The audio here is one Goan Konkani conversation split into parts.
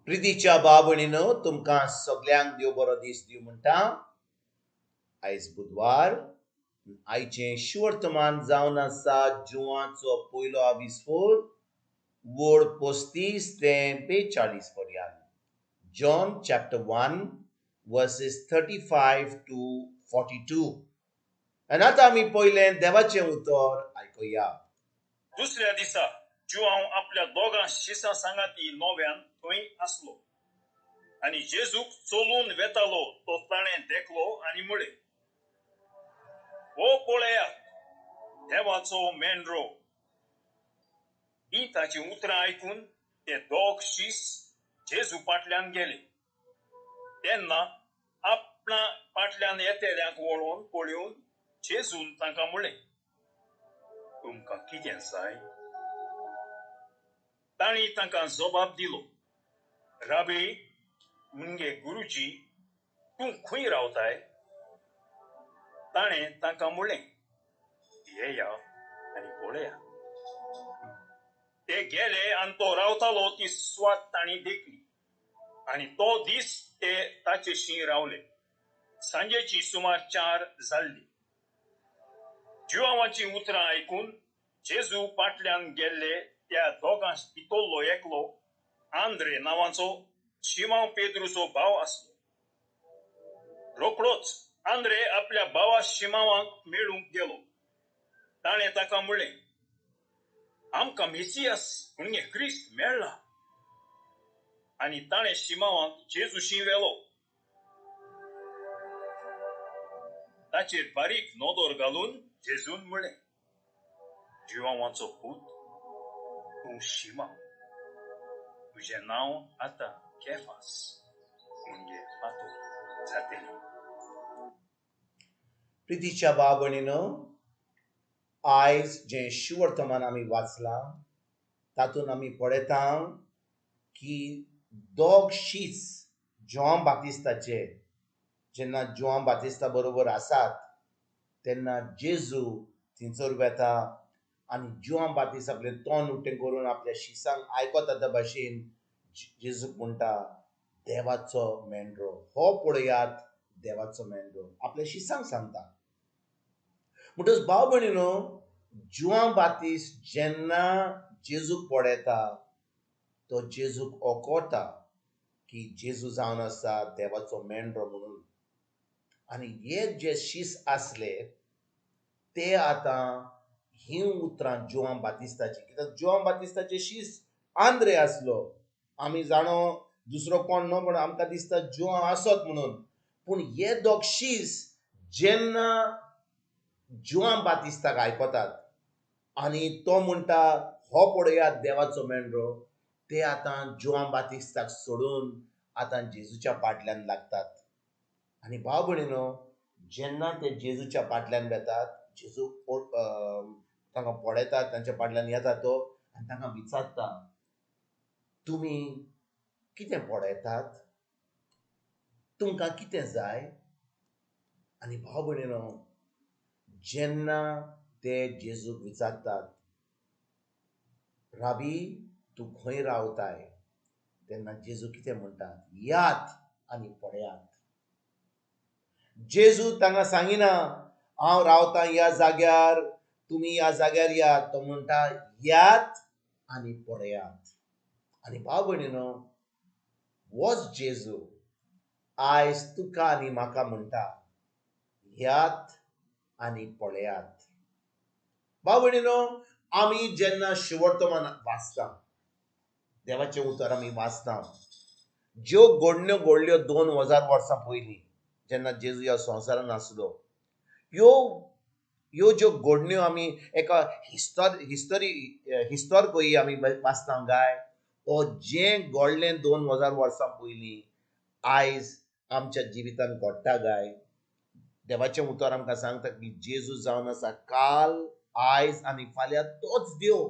प्रितीच्या भाव भयणीनो, तुमकां सगल्यांक देव बरो दीस दिवं म्हणटा. आयज बुधवार. आयचें शुवर्तमान जावन आसा जुवाचो पयलो आविस्फोर वड 35 ते 42 पर्यंत. John chapter 1 verses 35 to 42. आनी आतां आमी पयलें देवाचें उतर आयकुया. दुसऱ्या दिसा जुआंव आपल्या दोगां शिसां सांगाती नव्यान थंय आसलो आनी जेजूक चलून वेतालो तो ताणें देखलो आनी म्हळें, हो पळयात देवाचो मेंढरो. ही ताचीं उतरां आयकून ते दोग शीस जेजू फाटल्यान गेले. तेन्ना आपणा फाटल्यान येतेल्यांक वळोवन पळोवन जेजून तांकां म्हळें, तुमकां कितें जाय? तांणी तांकां जबाब दिलो, राबी म्हणजे गुरुजी, तूं खंय रावताय? ताणें तांकां म्हळें, येया आनी पळया. ते गेले आनी तो रावतालो ती सुवात तांणी देखली आनी तो दीस ते ताचेशी रावले. सांजेची सुमार 4 जाल्ली. जुआंवाचीं उतरां आयकून जेजू फाटल्यान गेल्ले त्या दोगां भितरलो एकलो आंद्रे नांवाचो शिमांव पेद्रूचो भाव आसलो. रोखडोच आंद्रे आपल्या भावा शिमांवाक मेळूंक गेलो. ताणें ताका म्हळें, आमकां मेसियास म्हणजे क्रिस्त मेळ्ळा. आनी ताणें शिमांवाक जेजूशी व्हेलो. ताचेर बारीक नदर घालून जेजून म्हळें, जुआंवाचो पूत तूं शिमांव, तुजें नांव आतां केफास म्हणजे फातर जातलें. प्रितीच्या भाव भयणीनो, आयज जें शुवर्तमान आमी वाचलां तातूंत आमी पळयता की दोग शीस जुआंव बातिस्ताचे जेन्ना जुआंव बातिस्ता बरोबर आसात तेन्ना जेजू थंयसर वेता आनी जुआंव बातिस्त आपलें तोंड उक्तें करून आपल्या शिसांक आयकता त्या भाशेन जेजूक म्हणटा, देवाचो मेंढरो, हो पळयात देवाचो मेंढरो, आपल्या शिसांक सांगता. म्हणटच भाव भयणीनो, जुआंव बातिस्त जेन्ना जेजूक पळयता तो जेजूक ओकोता की जेजू जावन आसा देवाचो मेंढरो म्हणून. आनी हे जे शीस आसले ते आतां हीं उतरां जुआंव बातिस्ताची, कित्याक जुआंव बातिस्ताचे शीस आंद्रे आसलो. आमी जाणो दुसरो कोण न्हू, पूण आमकां दिसता जुआंव आसत म्हणून. पूण हे दोग शीस जेन्ना जुआंव बातिस्ताक आयकतात आनी तो म्हणटा हो पळयात देवाचो मेंढरो, ते आतां जुआंव बातिस्ताक सोडून आतां जेजूच्या फाटल्यान लागतात. आनी भाव भयणीनो, जेन्ना ते जेजूच्या फाटल्यान वेतात, जेजू तांकां पळयतात, तांच्या फाटल्यान येता तो आनी तांकां विचारता, तुमी कितें पळयतात, तुमकां कितें जाय? आनी भाव भयणीनो, जेन्ना ते जेजूक विचारतात, राबी तूं खंय रावताय, तेन्ना जेजू कितें म्हणटा, यात आनी पळयात. जेजू तांकां सांगिना हांव रावतां ह्या जाग्यार, तुमी ह्या जाग्यार यात. तो म्हणटा यात आनी पळयात. आनी भाव भयणीनो, वच जेजू आयज तुका आनी म्हाका म्हणटा यात आनी पळयात. भाव भयणीनो, आमी जेन्ना शिवर्तमान वाचता, देवाचें उतर आमी वाचता, ज्यो घडण्यो घडल्यो 2000 वर्सां पयलीं जेन्ना जेजू ह्या संवसारान आसलो, ह्यो ज्यो घडण्यो आमी एका हिस्टोरिकूय आमी वाचता गाय, ओ जें घडलें 2000 वर्सां पयलीं आयज आमच्या जिवितान घडटा गाय. देवाचें उतर आमकां सांगता की जेजू जावन आसा काल, आयज आनी फाल्यां तोच देव.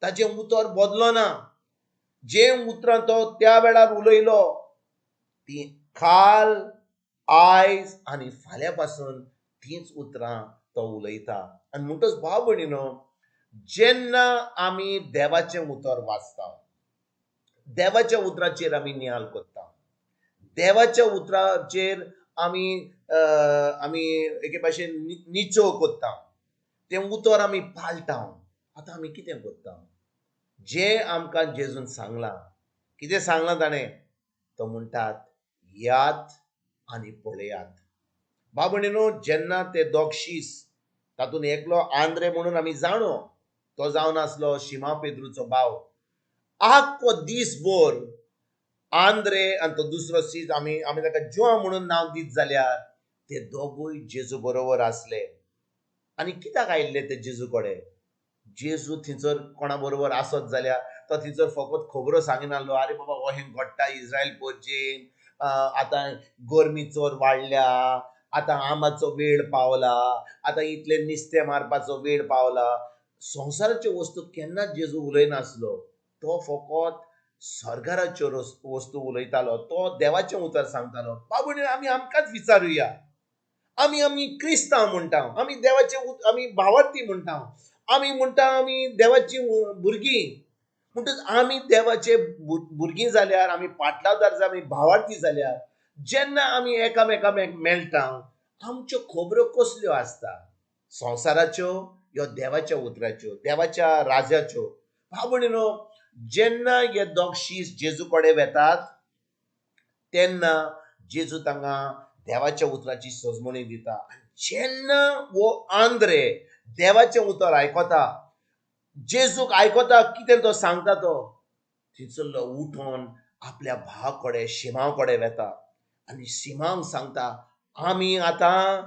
ताचें उतर बदलना. जें उतरां तो त्या वेळार उलयलो ती काल, आयज आनी फाल्यां पासून तींच उतरां तो उलयता. आनी म्हणटच भाव भयणीनो, जेन्ना आमी देवाचें उतर वाचता, देवाच्या उतराचेर आमी नियाल करता, देवाच्या उतराचेर आमी आमी एके भाशेन निचो करता, तें उतर आमी पाळटा. आतां आमी कितें करता? जें आमकां जेजून सांगलां, कितें सांगलां ताणें? तो म्हणटात यात आनी पळयात. बाबणीनो, जेन्ना ते दोग शीस, तातूंत एकलो आंद्रे म्हणून आमी जाणो, तो जावन आसलो शिमा पेद्रूचो भाव. आख्खो दीसभर आंद्रे आनी तो दुसरो शीस, आमी आमी ताका जुआ म्हणून नांव दीत जाल्यार, ते दोगूय जेजू बरोबर आसले. आनी कित्याक आयिल्ले ते जेजू कडेन? जेजू थंयसर कोणा बरोबर आसत जाल्यार तो थंयसर फकत खबरो सांगिनासलो, आरे बाबा अहें घडटा इस्रायल पोरचेन, आतां गरमी चड वाडल्या, आतां आंबाचो वेळ पावला, आतां इतलें नुस्तें मारपाचो वेळ पावला. संवसाराच्यो वस्तू केन्नाच जेजू उलयनासलो. तो फकत सरकाराच्यो वस्तू उलयतालो, तो देवाचें उतर सांगतालो. बाबू, आमी आमकांच विचारुया, आमी आमी क्रिस्तांव म्हणटा, आमी देवाचे आमी भावार्थी म्हणटा, आमी म्हणटा आमी देवाची भुरगीं. म्हणटच आमी देवाचे भुरगीं जाल्यार, आमी पाटलावदार जाल्यार, आमी भावार्थी जाल्यार, जेन्ना आमी एकामेकामेक मेळटा, आमच्यो खबरो कसल्यो आसता? संवसाराच्यो यो देवाच्या उतराच्यो, देवाच्या राजाच्यो? भाव, जेन्ना हे दोग शीस जेजू कडेन वेतात तेन्ना जेजू तांकां देवाच्या उतराची सजमणी दिता. आनी जेन्ना हो आंद्रे देवाचें उतर आयकता, जेजूक आयकता कितें तो सांगता, तो थंयसरलो उठोन आपल्या भावा कडेन, शिमांव कडेन वेता आनी शिमांक सांगता, आमी आतां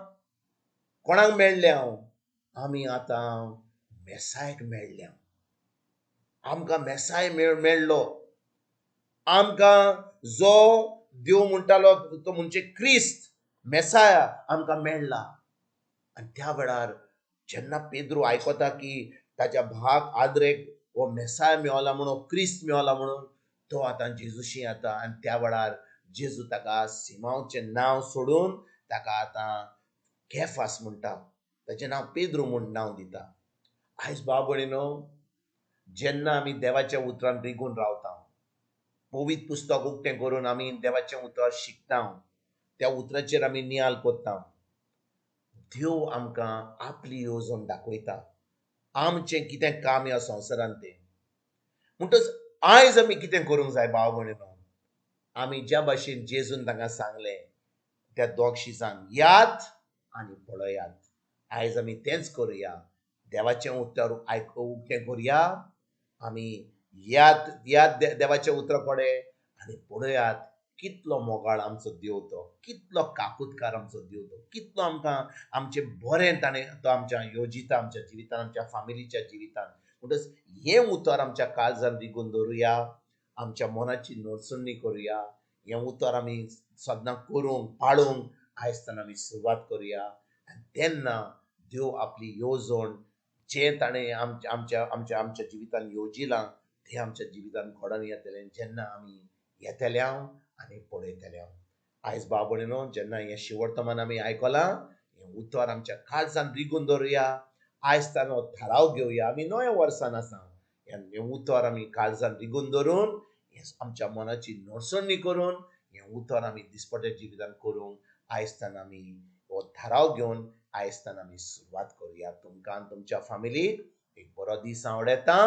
कोणाक मेळ्ळे? हांव आमी आतां मेसायक मेळ्ळे, आमकां मेसाय मेळ्ळो, आमकां जो देव म्हणटालो तो म्हणजे क्रिस्त मेसाया आमकां मेळ्ळा. आनी त्या वेळार जेन्ना पेद्रू आयकता की ताच्या भावाक आद्रेक हो मेसाय मेवला म्हणून, क्रिस्त मेवला म्हणून, तो आतां जेजूशी येता. आनी त्या वेळार जेजू ताका सिमांवचें नांव सोडून ताका आतां केफास म्हणटा, ताचें नांव पेद्रू म्हूण नांव दिता. आयज भाव भयणीनो, जेन्ना आमी देवाच्या उतरान रिगून रावता, पवित्र पुस्तक उक्तें करून आमी देवाचें उतर शिकता, त्या उतराचेर आमी नियाल करता, देव आमकां आपली येवजण दाखयता, आमचें कितें काम ह्या संवसारांत तें. म्हणटच आयज आमी कितें करूंक जाय भाव भयणीनो? आमी ज्या भाशेन जेजून तांकां सांगलें त्या दोग शिसांक, यात आनी पळयात, आयज आमी तेंच करुया. देवाचें उतर उक्तें करुया, आमी याद याद देवाच्या उतरा कडेन आनी पळयात कितलो मोगाळ आमचो देव तो, कितलो काकुतकार आमचो देव तो, कितलो आमकां आमचें बरें ताणें तो आमच्या योजिता आमच्या जिवितान, आमच्या फामिलीच्या जिवितान. म्हणटच हें उतर आमच्या काळजान रिगून दवरुया, आमच्या मनाची नोडसणी करुया, हें उतर आमी सदां करूंक पाळूंक आयज आमी सुरवात करुया. आनी तेन्ना देव आपली येवजण जें ताणें आमच्या आमच्या आमच्या आमच्या जिवितान येवजिलां तें आमच्या जिवितान घडोवन येतलें जेन्ना आमी येतले आनी पळयतले. आयज भाव भयणीनो, जेन्ना हें शिवर्तमान आमी आयकलां, हें उतर आमच्या काळजान रिगून दवरुया. आयज ताणो थाराव घेवया, आमी नव्या वर्सान आसा, हें उतर आमी काळजान रिगून दवरून, हें आमच्या मनाची नोडसणी करून, हें उतर आमी दिसपट्या जिवितान करूंक आयज आमी हो थाराव घेवन आयज आमी सुरवात करुया. तुमकां आनी तुमच्या फामिलीक एक बरो दीस आवडटा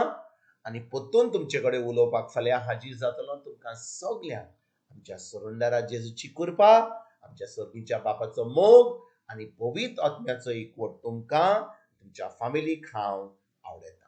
आनी परतून तुमचे कडेन उलोवपाक फाल्यां हाजीर जातलो. तुमकां सगल्यांक आमच्या सरुंदारा जेजूची कृपा, आमच्या सर्गीच्या बापाचो मोग आनी पवित्र आत्म्याचो एकवट तुमकां तुमच्या फामिलीक हांव आवडटा.